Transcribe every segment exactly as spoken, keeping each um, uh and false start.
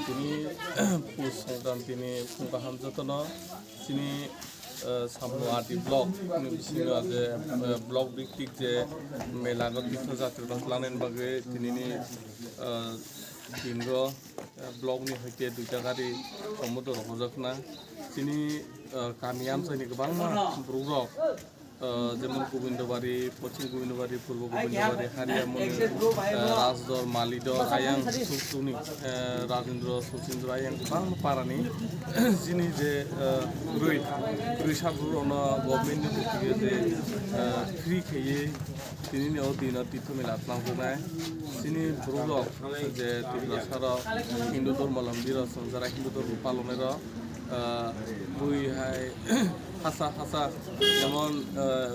Tini Pus Songkranti ni phung kaham jotono chini, eh, Samno R D block ni bisingo je, eh, block bhittik je mela no tirtho jatri rok lanani bagwi tinini, eh, dingo, eh, block ni hoite duita gari somudro rok hojakna. Chini, eh, kami amchaini kwbangma borok rok, eh, jemon Gobindobari, Poschim Gobindobari, Purbo Gobindobari, Hariamoni, eh, Rajdor, Malidor, ayang Suksuni, eh, Rajendra, Sachindra, ayang kwbangma parani chini je, eh, kwrwi, kwrwi sabrurokno government ni bwkhwiyo je, eh, free khaiwi tinini o dino tirtho mela twlangjaknai. Chini borok rok je Tiprasa rok Hindu dhormo lomdi rok chwng jara Hindu dhormo palonai rok, ah, bui hai hasa hasa jemon, ah,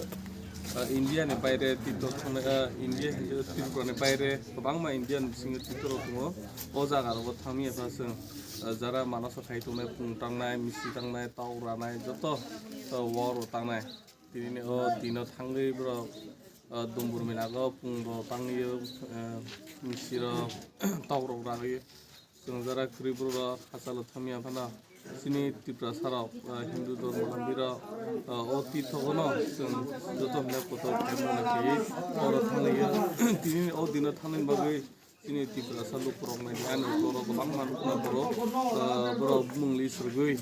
ah, India ni baire tirtho thangna, ah, India, Tripura ni baire kwbangma India ni bisingo tirtho rok tongo. O jaga rogo thangwi epha chwng, ah, jara Manaso khai tongnai, pung tangnai, misi tangnai, tok ranai, joto, ah, war o tangnai. Tinini o dino thangwi borok, ah, Dumbur mela go pung bo tangwi, ah, misi rok tok rok ragwi. Chwng jara kwrwi borok rok hachalo thangya phano chini Tiprasa rok, ah, Hindu dhormo lomdi rok, ah, o tirtho gono chwng joto mela kotor khlai mano khe oro thangwi tini o dino thangnani bagwi chini Tiprasa lukurok nai ani borok kwbangma nukna borok, ah, borok mungli swrwgwi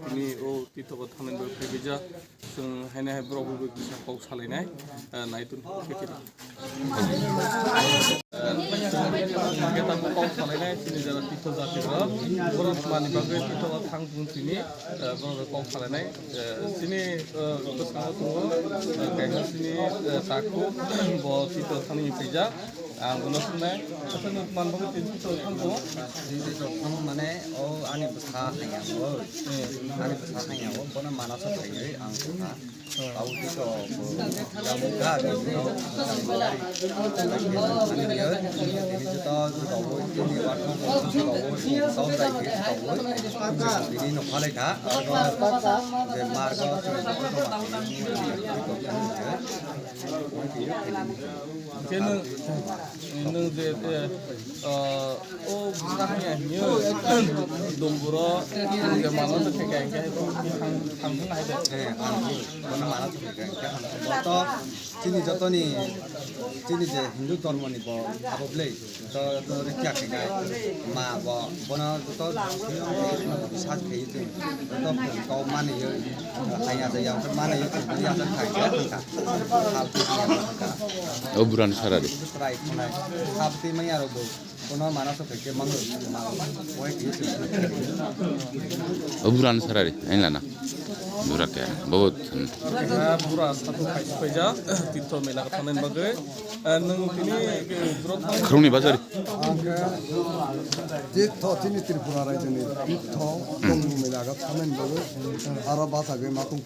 tini o tirtho go thangnani bagwi phaibaijak. Chwng haino hai borok bai kisa kok salainai, eh, naitun khe khe. Eh, chwng khe tamo kok salainai, chini jara tirtho jati rok, borok mani bagwi tirtho thang thung tini, eh, borok kok salainai, eh, chini, eh, bwskango tongo, eh, kaisa chini, eh, takhuk, bo tirtho thani phaijak. Ang bono swngnai, aswk nwng man bagwi tini tirtho thang tongo? Tini tirtho thang mane o ani bwsa haiya o. Hmm. Ani bwsa haiya o, bono Manaso phaiwi ang sakha. Hmm. Abo tirtho bo yamung kha, abo tirtho thang mani. Ani biyo, tini joto joto bo, tini wathang bo, joto bo, tini tong dai khe joto bo. Tini no phalai kha, abo je margo, tini joto ma. Khe nwng, nwng je, eh, o bwsa hanya hinyo, Dumburo, nwng je mano se theka hingke hai thang, thang thang hai de. Eh, ang bono mano se theka hingke ang boto chini jotoni, chini je Hindu dhormo ni bo abo blei, to, to rikya khe ma bo, bono to saj khe itu, to kau mani yo, hanya de yang mani yo, ya de khai ya thangka. O buran sarari. Trai khonai. Sabti maya rok bo. Kono mana so khe mangoi. Oi khe. O buran sarari. Ain lana. Bura khe. Bahut. Bura satu khai paija. Tirtho mela ka thanen bagoi. Nung tini bro. Khrungni bazar. Ang khe tirtho tini Tripura rajyoni tirtho tongmung mela ka thanen bagoi. Aro bata goi matung.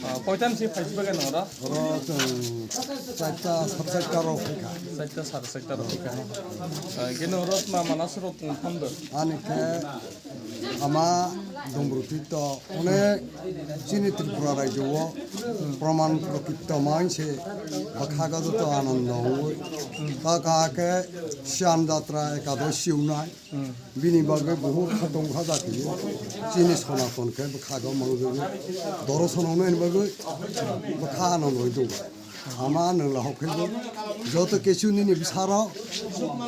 Ah, koitan si phaisi bagwi nang oro? Oro chwng chaita, sar chaita rok phaikha. Chaita, sar chaita rok phaikha. Ah, gini oro ma mana suro tong thamdo? Ani khe ama Dumbur Tirtho onek chini Tripura rajyo o proman prokito main se bwkha gajo to anando oi. Ta ka khe Siyan Jatra Ekadoshi unai. Hmm. Bini bagwi buhut khatong khaja khe chini Sonaton khe bwkha go mangjagwi doro sonong nani bagwi bwkha ano noi do. Ama nang la hokhe go joto kesu nini bisaro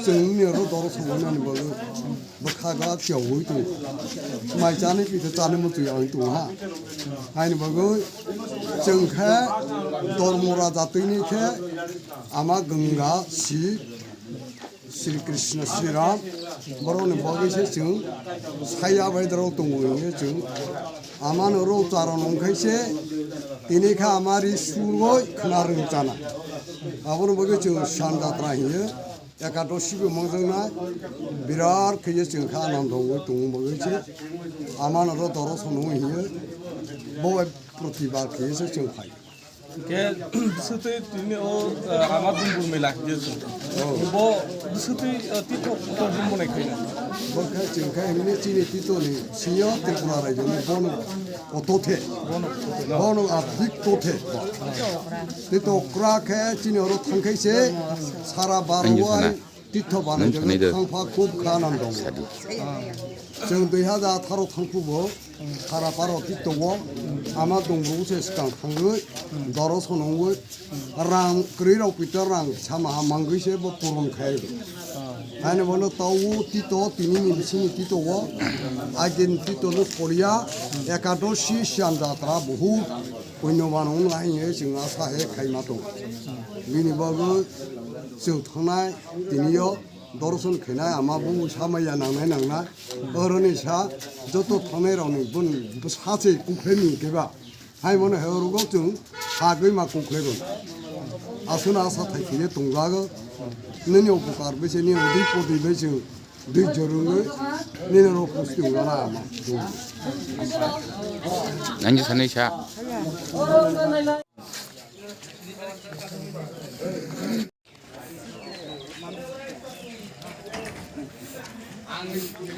chwng ni ro doro sonong nani bagwi bwkha go tiogwi tu. Mai chani pito chani mutu yang tu ha. Haini bagwi chwng khe dormo raja twi ni khe ama Ganga si Sri Krishna, Sri Ram, borokni bagwi se chwng saya bai doro tongo hwnwi chwng amano rw charon wng khai se tini kha ama ri suroi khna rwng chana. Aboni bagwi chwng San Jatra hiyo, Ekadoshi bo mangjaknai, birat khe chwng kha anando wngwi tongma bagwi se amano rw doro sono hiyo, bo bai protibad khe se chwng phai. Hingke bwswtwi tini o, eh, ama Dumbur mela hingke chwng. Oh. Bo bwswtwi, eh, tito kotor hwn bonai khaina. Bo khe chwng khe hwnwi chini tito ni senior Tripura rajyo ni bono koto the. Bono koto the, no? Bono abdik to the. Tito okra khe chini oro thang khai se sara baro Anjir wai sana. Tito banai thangpha khub khanam dong. Chwng dui hazar atharo thangphubo Kharaparo tito o ama dongbu se swkang thangwi doro sonongwi rang kwrwi rok pito rang sama ha mangwi se bo puron khai. Haino bono tau tito tini ni bisini tito o agin tito no kolia ekadoshi sian jatra buhu punyoban wng lai hinwi chwng asa he khaima tongo. Bini bagwi chwng thangnai tini o dorson khainai ama bumu samaya nangnai nangnai. Oroni sa joto thangnai rokni bun sa se kukhlai ni keba. Hai mano he orogo chwng sagwi ma kukhlai bo. Aswkno asa thai khile tongjago. Nini upukar bai se nini udi podi bai chwng dui jorungwi nini rok pusti wngnana ama. Nangji sanai sa.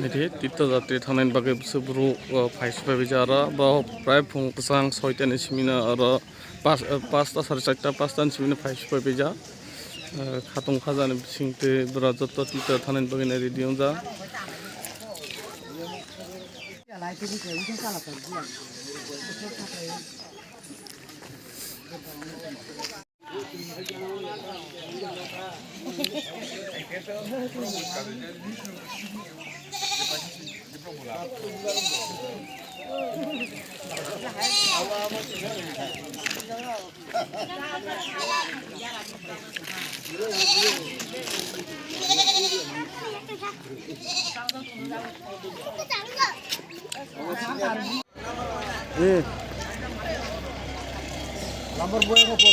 Niti tito jatri thangnani bagwi bwswk bwrwi, o, phai supai bai aro bo prai phung kwchang soitani simino aro pas, o, pasta sari charta pastani simino phai supai bai ja. O, khatung khajani bisingtwi bwra joto tito thangnani bagwi ready wngjak. Eh. Lambar boy mo po.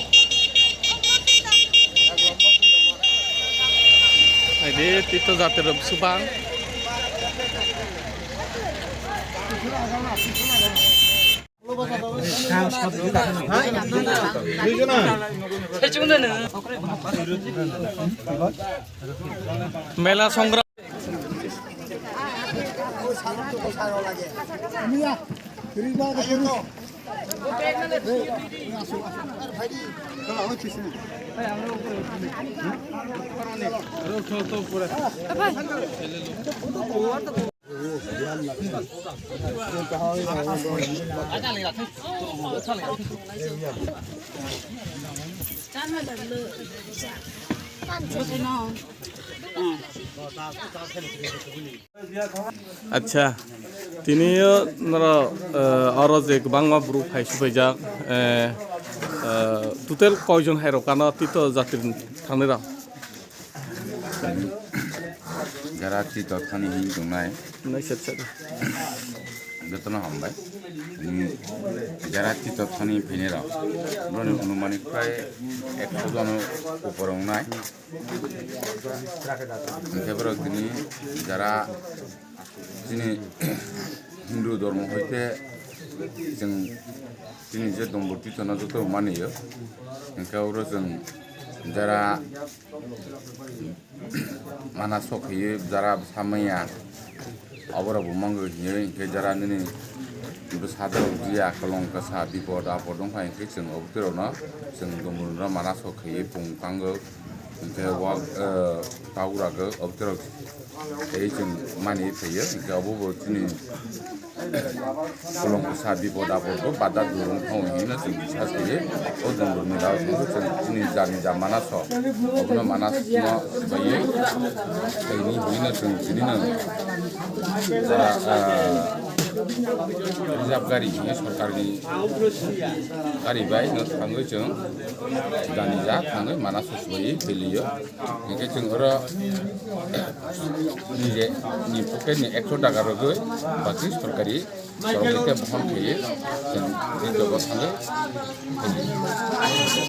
Ede tito jatero subang. Mela songra. Acha, tini o noro, eh, oro je kwbangma borok phai supaijak, eh, eh, total koijon hai rok ano tito jatri thangnairok? Jara tito thani hini tongnai. Nai sep sep. Jotono hambai. Tini jara tito thani phainairok. Boroni anumanik prai ekso jono upor wngnai. Hingke borok tini jara chini Hindu dhormo hoite chwng chini je Dombor Tito no joto mani o. Hingke oro chwng jara mana sok hiye jara samaya oborok bo mango hiye hingke jara nini bwsa dorok jiya kolong kasa bipod apod wngkha hingke chwng oboterok no chwng Dombor no mana sok hiye pung tango. Hingke wak, eh, tabuk rago, oboterok tei chwng mani phaio, hingke obo bo chini kolom bwsa bipod apod bo bada durung thang hino chwng bisas khaio. O Dombor ni rao chwng chini jani ja mana so, obono mana no swbaiwi tei ni hino chwng tini no jara, eh, reserve gari hino sorkar ni gari bai no thangwi chwng jani ja thangwi mana so swbaiwi twi lio. Hingke chwng oro nije ni pocket ni ekso taka rwgwi baki sorkari sorokni khe bohon khaye chwng ri jogo thangwi